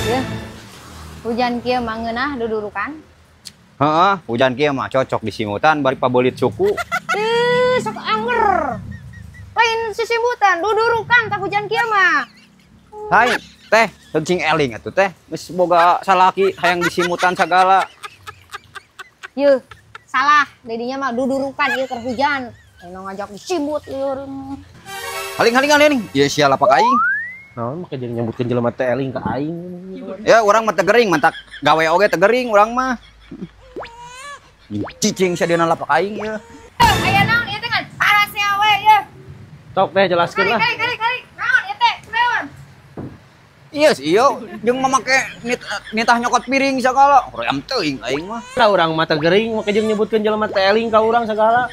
Ya. Hujan kieu mah ngeunah dudurukan. Heeh, hujan kieu mah cocok disimutan bari pabelit suku. Ih, sok anger. Lain sisimutan, dudurukan tak hujan kieu mah. Hai, teh, cing eling atuh teh. Geus boga salaki hayang disimutan sagala. Yeuh, salah. Dedinya mah dudurukan ieu keur hujan. Eno ngajak disimut ieu. Haling-haling haling. Ieu sia lapak aing. Naon make jadi nyebutkeun jelema teh eling ka aing. Ya urang mah teu gering, mantak gawe oge teu gering urang mah. Cicing sia dina lapak aing ieu. Aya naon ieu teh kan parasnya we ieu. Sok teh jelaskeun lah. Kali kali kali. Naon ieu teh? Naon? Iya sih, iya. Jeung mamake nitah nyokot piring sagala. Hoream teuing aing mah. Lah urang mah teu gering make jeung nyebutkeun jelema teh eling ka urang sagala.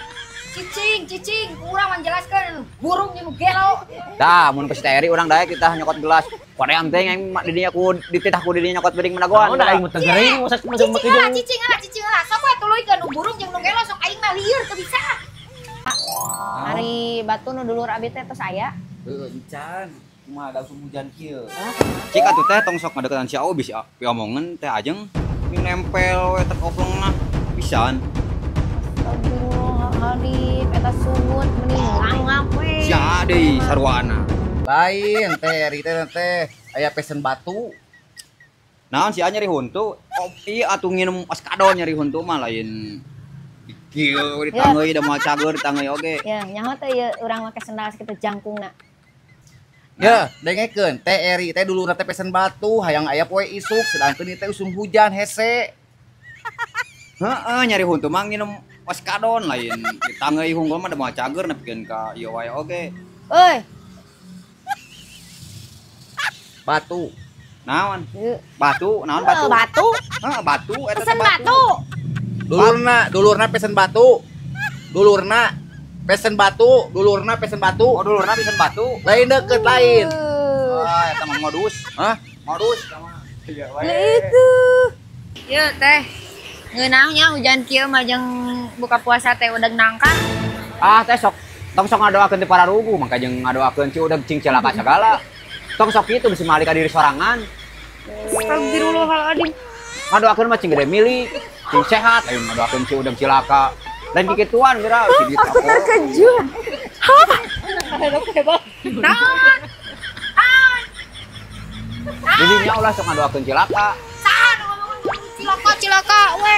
Cicing, cicing, kurang menjelaskan burung jeung gelo. Tah, mun ka si Eri urang daek ditah nyokot gelas. Hoream teuing aing mah didinya ku dititah ku didinya nyokot piring menagoan. Naon aing mah teu gering masa cicing lah, cicing lah, cicing lah. Sok we tuluykeun nu burung jeung nu gelo sok aing mah lieur teu bisa. Ari batu nu dulur abi teh tos aya. Heuh, encan. Kumaha da usum hujan kieu. Cik atuh teh tong sok ngadeukeutan si Aobi si piomongeun teh ajeng nempel we teh koplongna pisan. Astagfirullahaladzim, eta sungut meni ngangap we. Sia deui sarwana. Lain teh eri teh teh aya pesen batu. Naon si nyeri huntu? Oh, ieu atuh nginum oskadon nyeri huntu mah lain kieu ditangeui da moal cager ditangeui oge. Ya, nyaho teh ieu urang make sendal sakitu jangkungna. Ya, dengekeun teh eri teh dulurna teh pesen batu hayang aya poe isuk sedangkeun ieu teh usum hujan hese. Heeh, nyari huntu mah nginum oskadon lain ditangeui hunggul mah da moal cager nepikeun ka ieu wae oge. Euy. Batu. Naon? Batu, naon batu? Batu. Heeh, batu eta pesen batu. Dulurna, dulurna pesen batu. Dulurna pesen batu, dulurna pesen batu. Oh, dulurna pesen batu. Lain deket lain. Wah, eta mah modus. Hah? Modus sama. Iya wae. Itu. Ieu teh. Ngeunahnya hujan kieu mah jeung buka puasa teh udeg nangka. Ah, teh sok tong sok ngadoakeun teh pararugu, mangka jeung ngadoakeun ci udeg cing cilaka sagala. Tong sok kitu bisi mali ka diri sorangan. Astagfirullahaladzim. Ngadoakeun mah cing gede milik, cing sehat, lain ngadoakeun ci udeg cilaka. Lain kikituan geura si dit. Aku terkejut. Hah? Naon? Naon? Didinya ulah sok ngadoakeun cilaka. Saha nu ngomong cilaka cilaka we.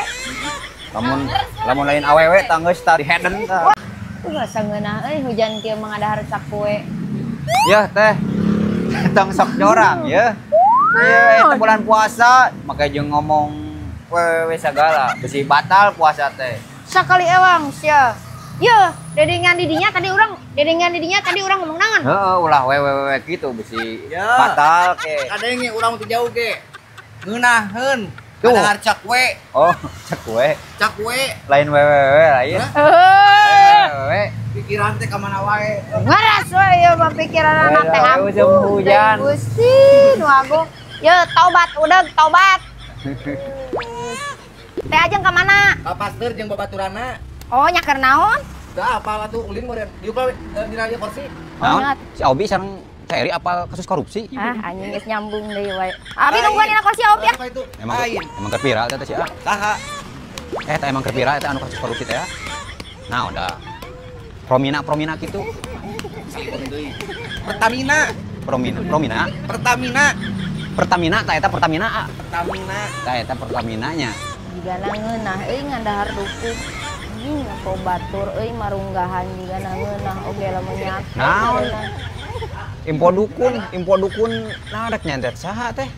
Lamun lamun lain awewe tah geus tah diheden tah. Asa ngeunah euy hujan kieu mah ngadahar cakwe. Yeuh teh. Tong sok jorang yeuh. Yeuh eta bulan puasa make jeung ngomong wewe sagala besi batal puasa teh. Sakali ewang sia. Yeuh, dedengan didinya tadi urang, dedengan didinya tadi urang ngomong naon? Heeh, ulah wewe kitu besi batal ke. Kadenge urang teu jauh ge. Ngeunaheun. Kadahar cakwe. Oh, cakwe. Cakwe. Lain wewe lain. Heeh. Pikiran teh ka mana wae. Ngaras we ieu mah pikiranna teh ampun. Hujan. Gusti nu agung. Yeuh, taubat udeg, taubat. Teh ajeng ka mana? Ka pasteur jeung babaturana. Oh, nya keur naon? Da apal atuh ulin meureun. Diuk we dina ieu kursi. Naon? Si Obi sareng Teh Eri apal kasus korupsi? Ah, anjing geus nyambung deui wae. Abi nungguan dina kursi Obi ya. Emang emang keur viral teh si A. Saha? Eh, teh emang keur viral eta anu kasus korupsi teh. Nah, udah. Promina kitu. Pertamina. Promina, Promina. Pertamina. Pertamina tah eta Pertamina A. Pertamina. Tah eta Pertaminanya. Jigana ngeunah euy ngandahar duku. Anjing nempo batur euy marunggahan jigana ngeunah oge lamun nyatet. Naon? Info dukun nah rek nyantet saha teh?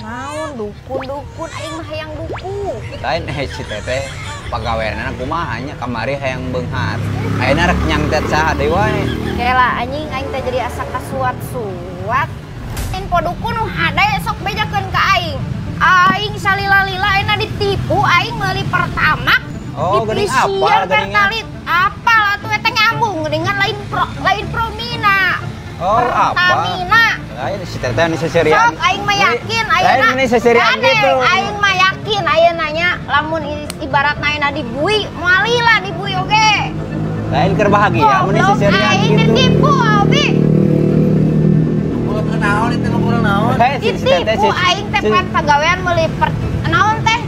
Naon dukun aing mah hayang duku. Lain si teteh pagaweanna kumaha nya kamari hayang beunghar. Ayeuna rek nyangtet saha deui wae. Kela anjing aing teh jadi asa kasuat-suat. Info dukun nu hade sok bejakeun ka aing. Aing salila-lila ayeuna ditipu aing meuli Pertamax. Oh, geuning apal geuningan. Apal atuh eta nyambung geuningan lain pro, lain Promina. Oh, Pertamina. Lain si teteh ini seserian. Sok aing mah yakin ayeuna. Lain ini seserian gitu. Aing mah yakin ayeuna nya lamun ibaratna ayeuna dibui moal lila dibui oge. Lain keur bahagia mun seserian gitu. Aing ditipu Obi. Naon itu ngobrol naon? Ditipu aing teh pan pagawean meuli naon teh?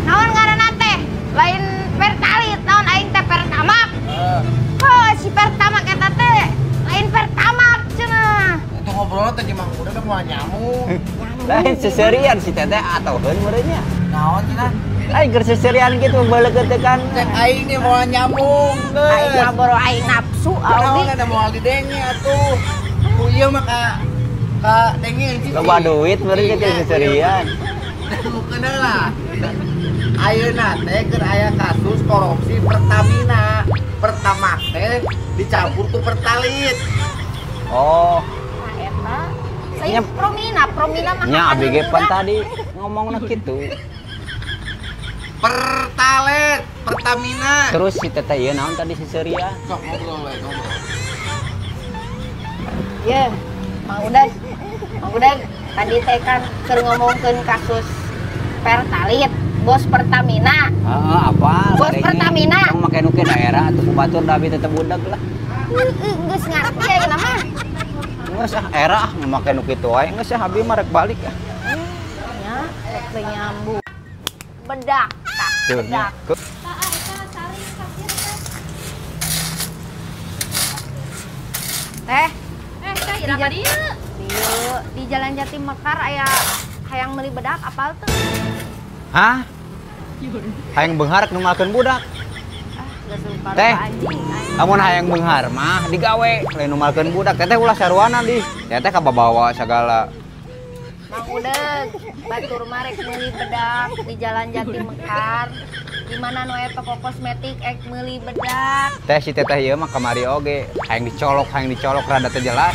Naon ngaranna teh? Lain Pertalit, naon aing teh Pertamax. Oh, si Pertamax eta teh lain Pertamax cenah. Itu ngobrolna teh jeung Mang Uda teh moal nyamuk. Lain seserian si teteh atauheun meureun nya. Naon cenah? Lain keur seserian kitu beuleut teh kan. Cek aing nih moal nyamuk. Aing mah boro aing nafsu aing. Naon ada moal didenge atuh. Ku ieu mah ka denge cicing. Loba duit meureun kitu seserian. Bukeun lah. Ayeuna teh keur aya kasus korupsi Pertamina. Pertamax teh dicampur ku Pertalit. Oh. Nah eta. Saya Promina, Promina mah. Nya abg pan tadi ngomongna kitu. Pertalit, Pertamina. Terus si teteh ieu naon tadi seserian? Sok ngobrol we, ngobrol. Ye, Mang Udan. Mang Udan tadi teh kan keur ngomongkeun kasus Pertalit, bos Pertamina. Heeh, apa? Bos Pertamina. Tong make nu ke daerah atuh ku batur da abi tetep budak lah. Geus ngarti ayeuna mah. Geus ah era ah make nu kitu wae geus ah abi mah rek balik ah. Nya, rek teu nyambung. Bedak tah, bedak. Tah eta sari kasir teh. Teh. Teh ira ka dieu? Dieu di Jalan Jati Mekar aya hayang meuli bedak apal teu? Hah? Hayang beunghar nu malkeun budak. Ah, geus lupa teh. Anjing. Lamun hayang beunghar mah digawe, lain nu malkeun budak. Teteh ulah saruana di. Teteh kababawa sagala. Mang Udeg, batur mah rek meuli bedak di Jalan Jati Mekar. Di mana nu aya toko kosmetik ek meuli bedak. Teh si teteh ieu mah kamari oge, hayang dicolok rada teu jelas.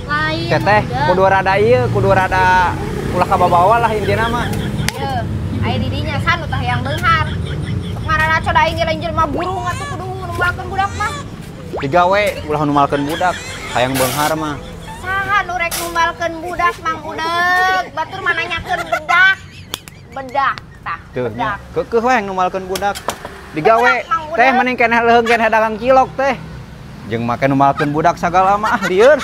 Lain. Teteh kudu rada ieu, kudu rada ulah kababawa lah intina mah. Yeuh, aya di dinya san tah hayang beunghar. Sok ngararaco da aing ge lain jelema burung atuh kudu numalkeun budak mah. Digawe ulah numalkeun budak, hayang beunghar mah. Saha nu rek numalkeun budak Mang Udeg, batur mah nanyakeun bedak. Bedak tah. Tuh, keukeuh we numalkeun budak. Digawe teh mending keneh leuheung keneh dagang cilok teh. Jeung make numalkeun budak sagala mah ah lieur.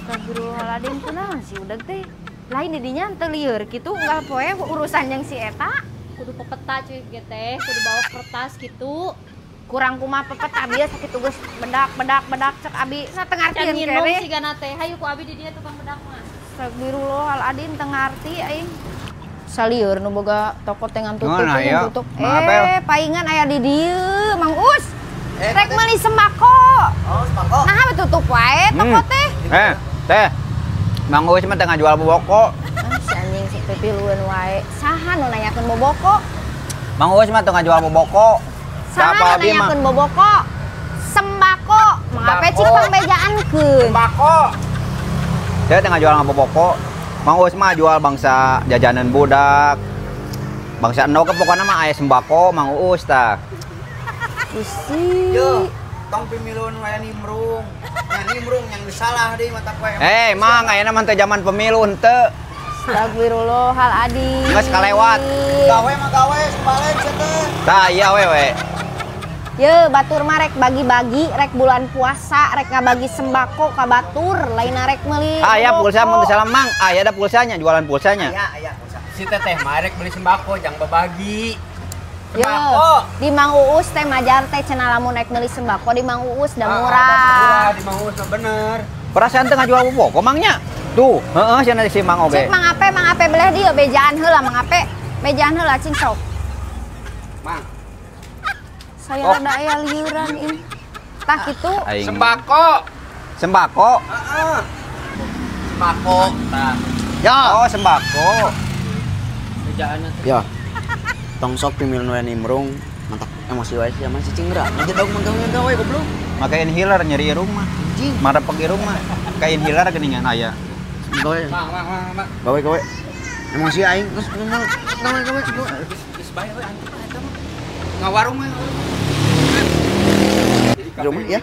Astagfirullahaladzim kunaon si Udeg teh. Lain di dinya teu lieur kitu unggal poe urusan jeung si eta. Kudu pepeta cuy ge teh, kudu bawa kertas kitu. Kurang kumaha pepeta abi sakitu geus bedak bedak bedak cek abi sa teu ngartieun keneh. Sigana teh hayu ku abi di dinya tukang bedak mah. Astagfirullahaladzim teu ngarti aing. Salieur nu boga toko teh ngan tutup ngan tutup. Paingan aya di dieu Mang Us. Rek meuli sembako. Oh, sembako. Nah, we tutup wae toko teh. Teh. Mang Uus mah teh ngajual boboko. Si anjing si pipilueun wae. Saha nu nanyakeun boboko? Mang Uus mah teu ngajual boboko. Saha nu nanyakeun boboko? Sembako. Mang Ape cik pangbejaankeun. Sembako. Teh teu ngajual boboko. Mang Uus mah jual bangsa jajanan budak. Bangsa endog pokona mah aya sembako Mang Uus tah. Gusti. Yo, tong pemiluan wae nimrung. Nya nimrung yang disalah deui mata poe. Mang ayeuna mah teu zaman pemilu henteu. Astagfirullahaladzim. Geus kalewat. Gawe mah gawe sebalik teh. Tah iya we we. Ye, batur mah rek bagi-bagi, rek bulan puasa, rek ngabagi sembako ka batur, lain rek meuli. Aya pulsa mun teu salah Mang, aya da pulsanya, jualan pulsanya. Aya, aya pulsa. Si teteh mah rek beli sembako jang babagi. Yo, di Mang Uus teh majar teh cenah lamun rek meuli sembako di Mang Uus da murah. Murah di Mang Uus mah bener. Perasaan teu ngajual boboko Mangnya. Tuh, heeh cenah si Mang oge. Cek Mang Ape beleh dieu bejaan heula Mang Ape. Bejaan heula cing sok. Mang. Saya rada aya liuran ini. Tah kitu. Sembako. Sembako. Heeh. Sembako tah. Ya, oh sembako. Bejaanna teh. Ya. Tong sok pimilun wae nimrung, mantap emosi wae sih si cinggra. Ngajedog manggawe gawe goblok. Make inhaler nyeri irung mah. Anjing. Marepek irung mah. Ka inhaler geuningan aya. Gawe. Mang, mang, mang. Gawe gawe. Emosi aing terus ngomong gawe gawe. Geus bae we anjing mah eta mah. Ngawarung mah. Rumah ya.